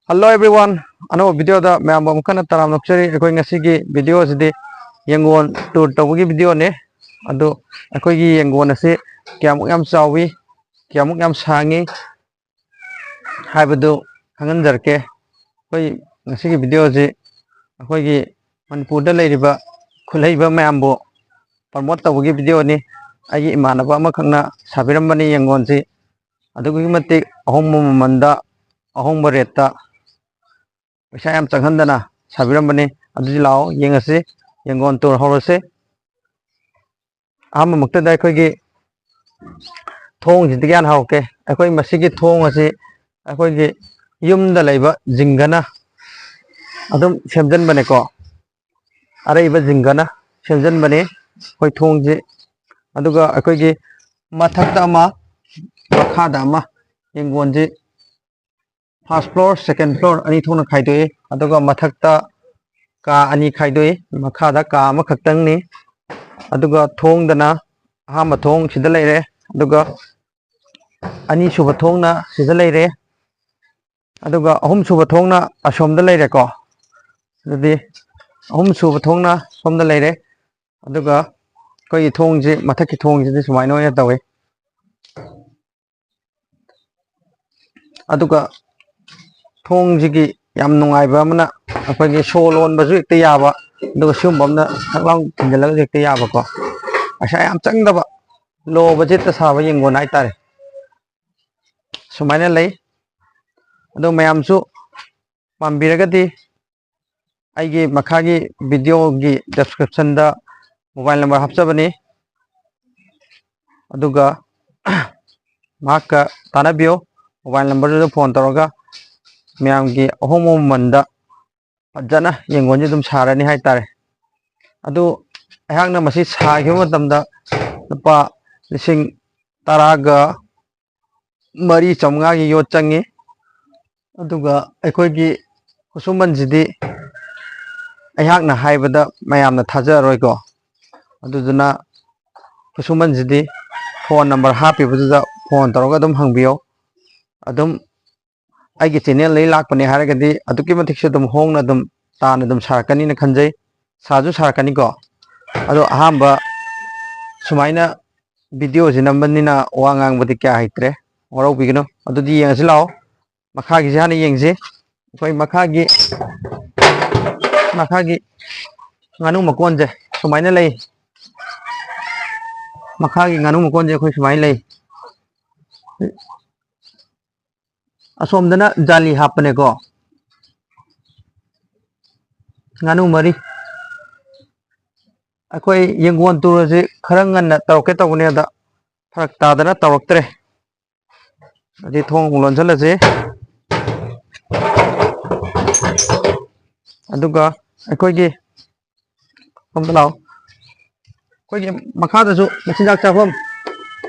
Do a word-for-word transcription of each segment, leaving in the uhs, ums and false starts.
Hello everyone, ꯑꯅꯧꯕ ꯚꯤꯗꯤꯑꯣꯗ ꯃꯌꯥꯝꯕꯨ ꯑꯃꯨꯛ ꯍꯟꯅ ꯇꯔꯥꯝꯅ ꯑꯣꯛꯆꯔꯤ꯫ ꯑꯩꯈꯣꯏ ꯉꯁꯤꯒꯤ ꯚꯤꯗꯤꯑꯣꯁꯤꯗꯤ ꯌꯦꯡꯒꯣꯟ ꯇꯨꯔ ꯇꯧꯕꯒꯤ ꯚꯤꯗꯤꯑꯣꯅꯤ꯫ ꯑꯗꯨ ꯑꯩꯈꯣꯏꯒꯤ ꯌꯦꯡꯒꯣꯟ ꯑꯁꯤ ꯀꯌꯥꯃꯨꯛ ꯌꯥꯝ ꯆꯥꯎꯏ, ꯀꯌꯥꯃꯨꯛ ꯌꯥꯝ ꯁꯥꯡꯉꯤ ꯍꯥꯏꯕꯗꯨ ꯈꯪꯍꯟꯖꯔꯛꯀꯦ꯫ ꯑꯩꯈꯣꯏ ꯉꯁꯤꯒꯤ ꯚꯤꯗꯤꯑꯣꯁꯤ ꯑꯩꯈꯣꯏꯒꯤ ꯃꯅꯤꯄꯨꯔꯗ ꯂꯩꯔꯤꯕ ꯈꯨꯠꯍꯩꯕ ꯃꯌꯥꯝꯕꯨ ꯄ꯭ꯔꯃꯣꯠ ꯇꯧꯕꯒꯤ ꯚꯤꯗꯤꯑꯣꯅꯤ꯫ ꯑꯩꯒꯤ ꯏꯃꯥꯟꯅꯕ ꯑꯃꯈꯛꯅ ꯁꯥꯕꯤꯔꯝꯕꯅꯤ ꯌꯦꯡꯒꯣꯟꯁꯤ꯫ ꯑꯗꯨꯛꯀꯤ ꯃꯇꯤꯛ ꯑꯍꯣꯡꯕ ꯃꯃꯜꯗ, ꯑꯍꯣꯡꯕ ꯔꯦꯠꯇ, ꯄꯩꯁꯥ ꯌꯥꯝ ꯆꯪꯍꯟꯗꯅ ꯁꯥꯕꯤꯔꯝꯕꯅꯤ꯫ ꯑꯗꯨꯗꯤ ꯂꯥꯛꯑꯣ, ꯌꯦꯡꯉꯁꯤ, ꯌꯦꯡꯒꯣꯟ ꯇꯨꯔ ꯍꯧꯔꯁꯤ꯫ ꯑꯍꯥꯟꯕꯃꯛꯇꯗ ꯑꯩꯈꯣꯏꯒꯤ ꯊꯣꯡꯁꯤꯗꯒꯤ ꯍꯥꯟꯅ ꯍꯧꯔꯛꯀꯦ꯫ ꯑꯩꯈꯣꯏ ꯃꯁꯤꯒꯤ ꯊꯣꯡ ꯑꯁꯤ ꯑꯩꯈꯣꯏꯒꯤ ꯌꯨꯝꯗ ꯂꯩꯕ ꯖꯤꯡꯒꯅ ꯑꯗꯨꯝ ꯁꯦꯝꯖꯤꯟꯕꯅꯦꯀꯣ, ꯑꯔꯩꯕ ꯖꯤꯡꯒꯅ ꯁꯦꯝꯖꯤꯟꯕꯅꯤ ꯑꯩꯈꯣꯏ ꯊꯣꯡꯁꯤ꯫ ꯑꯗꯨꯒ ꯑꯩꯈꯣꯏꯒꯤ ꯃꯊꯛꯇ ꯑꯃ, ꯃꯈꯥꯗ ꯑꯃ, ꯌꯦꯡꯒꯣꯟꯁꯤ ꯐꯥꯔꯁ ꯐ꯭ꯂꯣꯔ, ꯁꯦꯀꯦꯟ ꯐ꯭ꯂꯣꯔ ꯑꯅꯤ ꯊꯣꯛꯅ ꯈꯥꯏꯗꯣꯛꯏ꯫ ꯑꯗꯨꯒ ꯃꯊꯛꯇ ꯀꯥ ꯑꯅꯤ ꯈꯥꯏꯗꯣꯛꯏ, ꯃꯈꯥꯗ ꯀꯥ ꯑꯃꯈꯛꯇꯪꯅꯤ꯫ ꯑꯗꯨꯒ ꯊꯣꯡꯗꯅ ꯑꯍꯥꯟꯕ ꯊꯣꯡ ꯁꯤꯗ ꯂꯩꯔꯦ, ꯑꯗꯨꯒ ꯑꯅꯤꯁꯨꯕ ꯊꯣꯡꯅ ꯁꯤꯗ ꯂꯩꯔꯦ, ꯑꯗꯨꯒ ꯑꯍꯨꯝꯁꯨꯕ ꯊꯣꯡꯅ ꯑꯁꯣꯝꯗ ꯂꯩꯔꯦꯀꯣ꯫ ꯑꯗꯨꯗꯤ ꯑꯍꯨꯝꯁꯨꯕ ꯊꯣꯡꯅ ꯁꯣꯝꯗ ꯂꯩꯔꯦ꯫ ꯑꯗꯨꯒ ꯑꯩꯈꯣꯏꯒꯤ ꯊꯣꯡꯁꯤ, ꯃꯊꯛꯀꯤ ꯊꯣꯡꯁꯤꯗꯤ ꯁꯨꯃꯥꯏꯅ ꯑꯣꯏꯅ ꯇꯧꯋꯤ꯫ ꯑꯗꯨꯒ ꯊꯣꯡꯁꯤꯒꯤ ꯌꯥꯝ ꯅꯨꯡꯉꯥꯏꯕ ꯑꯃꯅ, ꯑꯩꯈꯣꯏꯒꯤ ꯁꯣ ꯂꯣꯟꯕꯁꯨ ꯍꯦꯛꯇ ꯌꯥꯕ, ꯑꯗꯨꯒ ꯁꯤꯒꯨꯝꯕ ꯑꯃꯅ ꯊꯛ ꯂꯥꯎ ꯊꯤꯟꯖꯤꯜꯂꯒꯁꯨ ꯍꯦꯛꯇ ꯌꯥꯕꯀꯣ꯫ ꯄꯩꯁꯥ ꯌꯥꯝ ꯆꯪꯗꯕ, ꯂꯣ ꯕꯖꯦꯠꯇ ꯁꯥꯕ ꯌꯦꯡꯒꯣꯟ ꯍꯥꯏꯇꯥꯔꯦ꯫ ꯁꯨꯃꯥꯏꯅ ꯂꯩ꯫ ꯑꯗꯣ ꯃꯌꯥꯝꯁꯨ ꯄꯥꯝꯕꯤꯔꯒꯗꯤ ꯑꯩꯒꯤ ꯃꯈꯥꯒꯤ ꯚꯤꯗꯤꯑꯣꯒꯤ ꯗꯦꯁꯀ꯭ꯔꯤꯞꯁꯟꯗ ꯃꯣꯕꯥꯏꯜ ꯅꯝꯕꯔ ꯍꯥꯞꯆꯕꯅꯤ, ꯑꯗꯨꯒ ꯃꯍꯥꯛꯀ ꯇꯥꯟꯅꯕꯤꯌꯨ꯫ ꯃꯣꯕꯥꯏꯜ ꯅꯝꯕꯔꯗꯨꯗ ꯐꯣꯟ ꯇꯧꯔꯒ ꯃꯌꯥꯝꯒꯤ ꯑꯍꯣꯡꯕ ꯃꯃꯜꯗ ꯐꯖꯅ ꯌꯦꯡꯒꯣꯟꯁꯦ ꯑꯗꯨꯝ ꯁꯥꯔꯅꯤ ꯍꯥꯏꯇꯥꯔꯦ꯫ ꯑꯗꯨ ꯑꯩꯍꯥꯛꯅ ꯃꯁꯤ ꯁꯥꯈꯤꯕ ꯃꯇꯝꯗ ꯂꯨꯄꯥ ꯂꯤꯁꯤꯡ ꯇꯔꯥꯒ ꯃꯔꯤ ꯆꯥꯝꯃꯉꯥꯒꯤ ꯌꯣꯠ ꯆꯪꯉꯤ꯫ ꯑꯗꯨꯒ ꯑꯩꯈꯣꯏꯒꯤ ꯈꯨꯠꯁꯨꯃꯟꯁꯤꯗꯤ ꯑꯩꯍꯥꯛꯅ ꯍꯥꯏꯕꯗ ꯃꯌꯥꯝꯅ ꯊꯥꯖꯔꯔꯣꯏꯀꯣ꯫ ꯑꯗꯨꯗꯨꯅ ꯈꯨꯠꯁꯨꯃꯟꯁꯤꯗꯤ ꯐꯣꯟ ꯅꯝꯕꯔ ꯍꯥꯞꯄꯤꯕꯗꯨꯗ ꯐꯣꯟ ꯇꯧꯔꯒ ꯑꯗꯨꯝ ꯍꯪꯕꯤꯌꯨ꯫ ꯑꯗꯨꯝ ꯑꯩꯒꯤ ꯆꯦꯅꯦꯜꯗꯒꯤ ꯂꯥꯛꯄꯅꯦ ꯍꯥꯏꯔꯒꯗꯤ ꯑꯗꯨꯛꯀꯤ ꯃꯇꯤꯛꯁꯨ ꯑꯗꯨꯝ ꯍꯣꯡꯅ ꯑꯗꯨꯝ ꯇꯥꯅ ꯑꯗꯨꯝ ꯁꯥꯔꯛꯀꯅꯤꯅ ꯈꯟꯖꯩ꯫ ꯁꯥꯁꯨ ꯁꯥꯔꯛꯀꯅꯤꯀꯣ꯫ ꯑꯗꯣ ꯑꯍꯥꯟꯕ ꯁꯨꯃꯥꯏꯅ ꯚꯤꯗꯤꯑꯣꯁꯤ ꯅꯝꯕꯅꯤꯅ ꯋꯥ ꯉꯥꯡꯕꯗꯤ ꯀꯌꯥ ꯍꯩꯇ꯭ꯔꯦ, ꯋꯥꯔꯧꯕꯤꯒꯅꯨ꯫ ꯑꯗꯨꯗꯤ ꯌꯦꯡꯉꯁꯤ ꯂꯥꯛꯑꯣ꯫ ꯃꯈꯥꯒꯤꯁꯦ ꯍꯥꯟꯅ ꯌꯦꯡꯁꯤ꯫ ꯑꯩꯈꯣꯏ ꯃꯈꯥꯒꯤ ꯃꯈꯥꯒꯤ ꯉꯥꯅꯨ ꯃꯀꯣꯟꯁꯦ ꯁꯨꯃꯥꯏꯅ ꯂꯩ꯫ ꯃꯈꯥꯒꯤ ꯉꯥꯅꯨ ꯃꯀꯣꯟꯁꯦ ꯑꯩꯈꯣꯏ ꯁꯨꯃꯥꯏꯅ ꯂꯩ꯫ ꯑꯁꯣꯝꯗꯅ ꯖꯥꯂꯤ ꯍꯥꯞꯄꯅꯦꯀꯣ꯫ ꯉꯥꯅꯨ ꯃꯔꯤ꯫ ꯑꯩꯈꯣꯏ ꯌꯦꯡꯒꯣꯟ ꯇꯨꯔꯁꯤ ꯈꯔ ꯉꯟꯅ ꯇꯧꯔꯛꯀꯦ ꯇꯧꯕꯅꯦ, ꯑꯗ ꯐꯔꯛ ꯇꯥꯗꯅ ꯇꯧꯔꯛꯇ꯭ꯔꯦ꯫ ꯑꯗꯨꯗꯤ ꯊꯣꯡ ꯑꯃꯨꯛ ꯂꯣꯟꯁꯤꯜꯂꯁꯤ꯫ ꯑꯗꯨꯒ ꯑꯩꯈꯣꯏꯒꯤ, ꯁꯣꯝꯗ ꯂꯥꯛꯑꯣ꯫ ꯑꯩꯈꯣꯏꯒꯤ ꯃꯈꯥꯗꯁꯨ ꯃꯆꯤꯟꯖꯥꯛ ꯆꯥꯐꯝ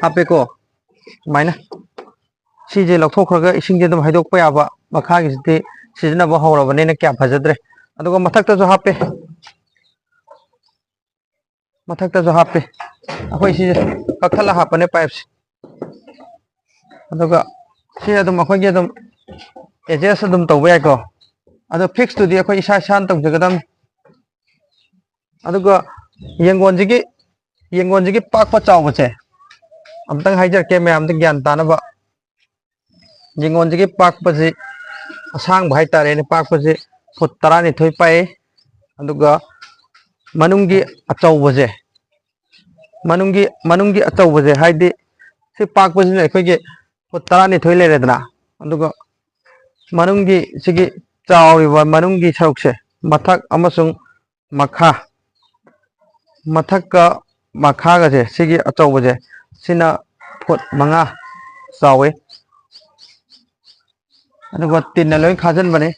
ꯍꯥꯞꯄꯦꯀꯣ꯫ ꯁꯨꯃꯥꯏꯅ ꯁꯤꯁꯦ ꯂꯧꯊꯣꯛꯈ꯭ꯔꯒ ꯏꯁꯤꯡꯁꯦ ꯑꯗꯨꯝ ꯍꯩꯗꯣꯛꯄ ꯌꯥꯕ꯫ ꯃꯈꯥꯒꯤꯁꯤꯗꯤ ꯁꯤꯖꯤꯟꯅꯕ ꯍꯧꯔꯕꯅꯤꯅ ꯀꯌꯥ ꯐꯖꯗ꯭ꯔꯦ꯫ ꯑꯗꯨꯒ ꯃꯊꯛꯇꯁꯨ ꯍꯥꯞꯄꯦ꯫ ꯃꯊꯛꯇꯁꯨ ꯍꯥꯞꯄꯤ꯫ ꯑꯩꯈꯣꯏ ꯁꯤꯁꯦ ꯀꯛꯊꯠꯂ ꯍꯥꯞꯄꯅꯦ ꯄꯥꯏꯞꯁꯦ꯫ ꯑꯗꯨꯒ ꯁꯤ ꯑꯗꯨꯝ ꯑꯩꯈꯣꯏꯒꯤ ꯑꯗꯨꯝ ꯑꯦꯗꯖꯁ ꯑꯗꯨꯝ ꯇꯧꯕ ꯌꯥꯏꯀꯣ꯫ ꯑꯗꯣ ꯐꯤꯛꯁꯇꯨꯗꯤ ꯑꯩꯈꯣꯏ ꯏꯁꯥ ꯏꯁꯥꯅ ꯇꯧꯖꯒꯗꯕꯅꯤ꯫ ꯑꯗꯨꯒ ꯌꯦꯡꯒꯣꯟꯁꯤꯒꯤ ꯌꯦꯡꯒꯣꯟꯁꯤꯒꯤ ꯄꯥꯛꯄ ꯆꯥꯎꯕꯁꯦ ꯑꯝꯇꯪ ꯍꯥꯏꯖꯔꯛꯀꯦ ꯃꯌꯥꯝꯗ ꯒ꯭ꯌꯥꯟ ꯇꯥꯅꯕ꯫ ꯌꯦꯡꯒꯣꯟꯁꯤꯒꯤ ꯄꯥꯛꯄꯁꯤ, ꯑꯁꯥꯡꯕ ꯍꯥꯏꯇꯥꯔꯦꯅꯦ, ꯄꯥꯛꯄꯁꯤ ꯐꯨꯠ ꯇꯔꯥꯅꯤꯊꯣꯏ ꯄꯥꯛꯏ꯫ ꯑꯗꯨꯒ ꯃꯅꯨꯡꯒꯤ ꯑꯆꯧꯕꯁꯦ, ꯃꯅꯨꯡꯒꯤ ꯃꯅꯨꯡꯒꯤ ꯑꯆꯧꯕꯁꯦ ꯍꯥꯏꯗꯤ ꯁꯤ ꯄꯥꯛꯄꯁꯤꯅ ꯑꯩꯈꯣꯏꯒꯤ ꯐꯨꯠ ꯇꯔꯥꯅꯤꯊꯣꯏ ꯂꯩꯔꯦꯗꯅ꯫ ꯑꯗꯨꯒ ꯃꯅꯨꯡꯒꯤ ꯁꯤꯒꯤ ꯆꯥꯎꯔꯤꯕ ꯃꯅꯨꯡꯒꯤ ꯁꯔꯨꯛꯁꯦ, ꯃꯊꯛ ꯑꯃꯁꯨꯡ ꯃꯈꯥ, ꯃꯊꯛꯀ ꯃꯈꯥꯒꯁꯦ, ꯁꯤꯒꯤ ꯑꯆꯧꯕꯁꯦ, ꯁꯤꯅ ꯐꯨꯠ ꯃꯉꯥ ꯆꯥꯎꯋꯤ꯫ ꯑꯗꯨꯒ ꯇꯤꯟꯅ ꯂꯣꯏ ꯈꯥꯖꯤꯟꯕꯅꯤ꯫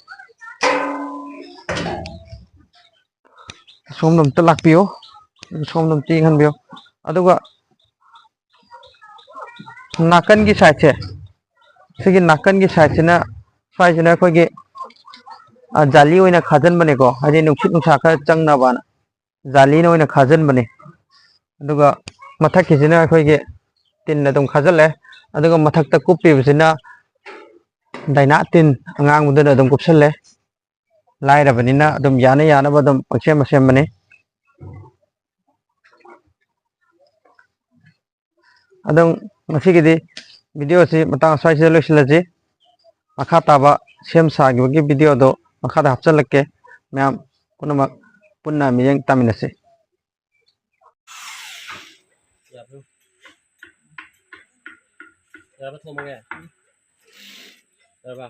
ꯁꯣꯝꯗ ꯑꯝꯇ ꯂꯥꯛꯄꯤꯌꯨ꯫ ꯁꯣꯝꯗ ꯑꯝꯇ ꯌꯦꯡꯍꯟꯕꯤꯌꯨ꯫ ꯑꯗꯨꯒ ꯅꯥꯀꯟꯒꯤ ꯁꯥꯏꯠꯁꯦ, ꯁꯤꯒꯤ ꯅꯥꯀꯟꯒꯤ ꯁꯥꯏꯠꯁꯤꯅ, ꯁ꯭ꯋꯥꯏꯁꯤꯅ ꯑꯩꯈꯣꯏꯒꯤ, ꯑ, ꯖꯥꯂꯤ ꯑꯣꯏꯅ ꯈꯥꯖꯤꯟꯕꯅꯦꯀꯣ, ꯍꯥꯏꯗꯤ ꯅꯨꯡꯁꯤꯠ ꯅꯨꯡꯁꯥ ꯈꯔ ꯆꯪꯅꯕꯅ ꯖꯥꯂꯤꯅ ꯑꯣꯏꯅ ꯈꯥꯖꯤꯟꯕꯅꯤ꯫ ꯑꯗꯨꯒ ꯃꯊꯛꯀꯤꯁꯤꯅ ꯑꯩꯈꯣꯏꯒꯤ ꯇꯤꯟꯅ ꯑꯗꯨꯝ ꯈꯥꯖꯤꯜꯂꯦ꯫ ꯑꯗꯨꯒ ꯃꯊꯛꯇ ꯀꯨꯞꯄꯤꯕꯁꯤꯅ ꯗꯥꯏꯅꯥ ꯇꯤꯟ ꯑꯉꯥꯡꯕꯗꯨꯅ ꯑꯗꯨꯝ ꯀꯨꯞꯁꯜꯂꯦ꯫ ꯂꯥꯏꯔꯕꯅꯤꯅ ꯑꯗꯨꯝ ꯌꯥꯅ ꯌꯥꯅꯕ ꯑꯗꯨꯝ ꯄꯪꯁꯦꯝ ꯁꯦꯝꯕꯅꯤ꯫ ꯑꯗꯨꯝ ꯉꯁꯤꯒꯤꯗꯤ video ꯁꯤ ꯃꯇꯥꯡ ꯑꯁ꯭ꯋꯥꯏꯁꯤꯗ ꯂꯣꯏꯁꯤꯜꯂꯁꯤ꯫ ꯃꯈꯥ ꯇꯥꯕ ꯁꯦꯝ ꯁꯥꯈꯤꯕꯒꯤ video ꯗꯣ ꯃꯈꯥꯗ ꯍꯥꯞꯆꯤꯜꯂꯛꯀꯦ꯫ ꯃꯌꯥꯝ ꯄꯨꯝꯅꯃꯛ ꯄꯨꯟꯅ ꯃꯤꯠꯌꯦꯡ ꯇꯥꯃꯤꯟꯅꯁꯤ꯫ ꯌꯥꯕ꯭ꯔꯣ? ꯌꯥꯔꯕ ꯊꯣꯡꯕꯒꯦ? ꯌꯥꯔꯕ?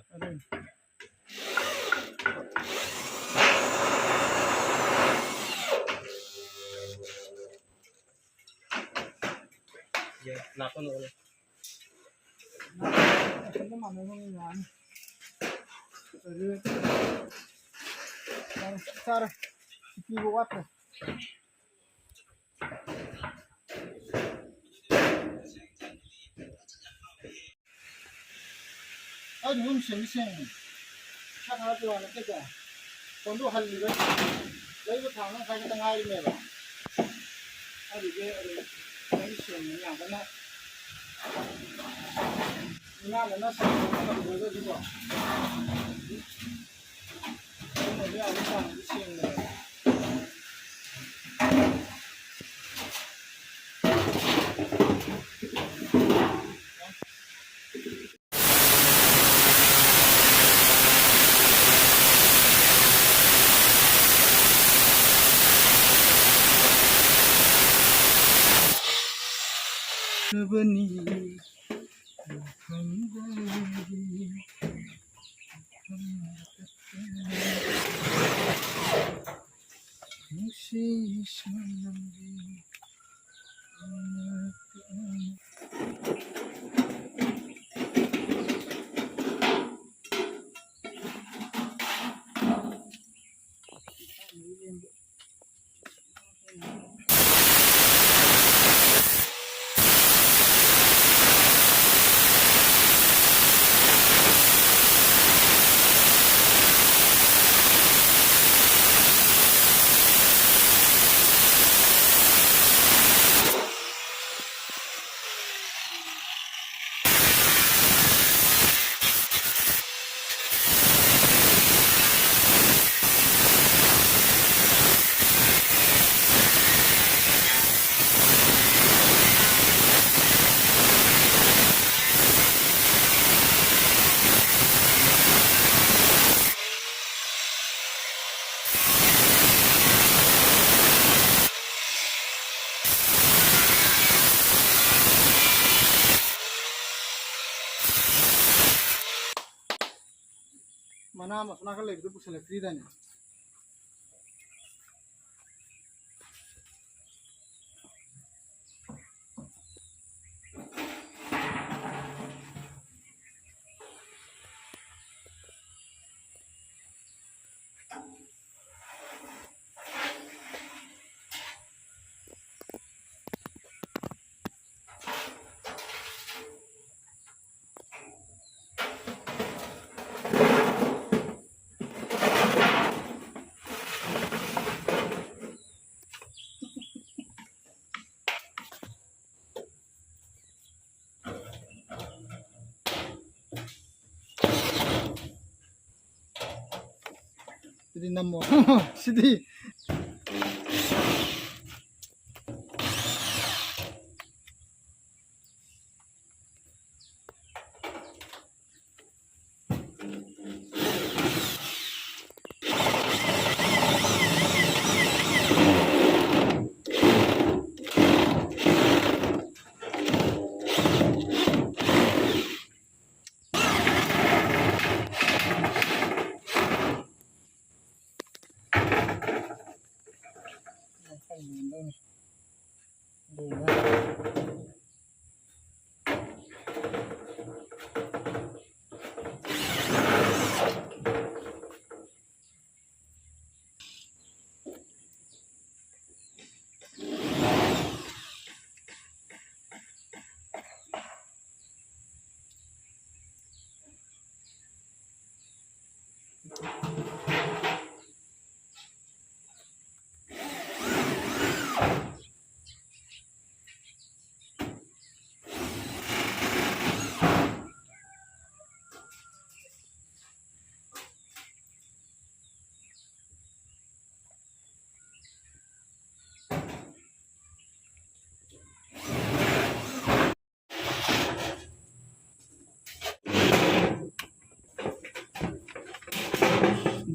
ꯌꯦ, ꯅꯥꯀꯣꯡ ꯅꯣꯛꯑꯣꯅꯦ꯫ ꯅꯥꯀꯣꯡꯗ ꯃꯥꯟꯅꯕ ꯑꯃ ꯌꯥꯅꯤ꯫ ꯑꯗꯨ ꯌꯥꯔꯦ, ꯆꯞ ꯆꯥꯔꯦ꯫ ꯁꯤꯀꯤꯕꯨ ꯋꯥꯠꯇ꯭ꯔꯦ꯫ ꯑꯩ ꯑꯗꯨꯝ ꯁꯦꯡꯗꯤ ꯁꯦꯡꯉꯤ꯫ ꯏꯁꯥ ꯊꯥꯒꯠꯄ ꯋꯥ ꯅꯠꯇꯦꯀꯣ꯫ ꯐꯣꯟꯗꯣ ꯍꯜꯂꯤꯕ, ꯂꯩꯕ ꯊꯥ ꯑꯃ ꯃꯈꯥꯏ ꯈꯛꯇ ꯉꯥꯏꯔꯤꯅꯦꯕ꯫ ꯑꯗꯨꯒꯤ ꯑꯗꯨꯝ ꯁꯦꯡꯗꯤ ꯁꯦꯡꯉꯤ ꯌꯥꯝ ꯀꯟꯅ꯫ ꯏꯃꯥꯟꯅꯅ ꯁꯥꯟꯅꯕ ꯉꯝꯗ꯭ꯔꯒꯁꯨꯀꯣ꯫ ꯑꯗꯨꯝ ꯑꯣꯏꯕ ꯌꯥꯕ ꯆꯥꯡꯗꯤ ꯁꯦꯡꯉꯦꯕ꯫ ꯃꯅꯥ ꯑꯃ ꯑꯁꯣꯝ ꯅꯥꯀꯟ ꯂꯩꯕꯗꯨ ꯄꯨꯁꯜꯂꯛꯇ꯭ꯔꯤꯗꯥꯏꯅꯦ? ꯁꯤꯗꯤ ꯅꯝꯃꯣ꯫ ꯁꯤꯗꯤ꯫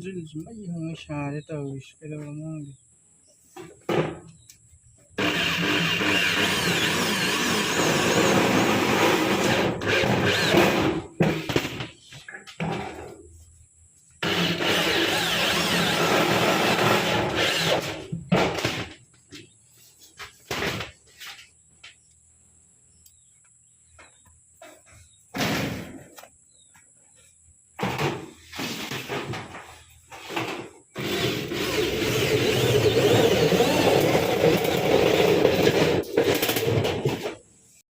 ꯗ꯭ꯔꯤꯜꯁꯤ ꯃꯩ ꯍꯧꯅ ꯁꯥꯔꯦ ꯇꯧꯔꯤꯁꯤ, ꯀꯩꯗꯧꯔꯕꯅꯣ ꯈꯪꯗꯦ꯫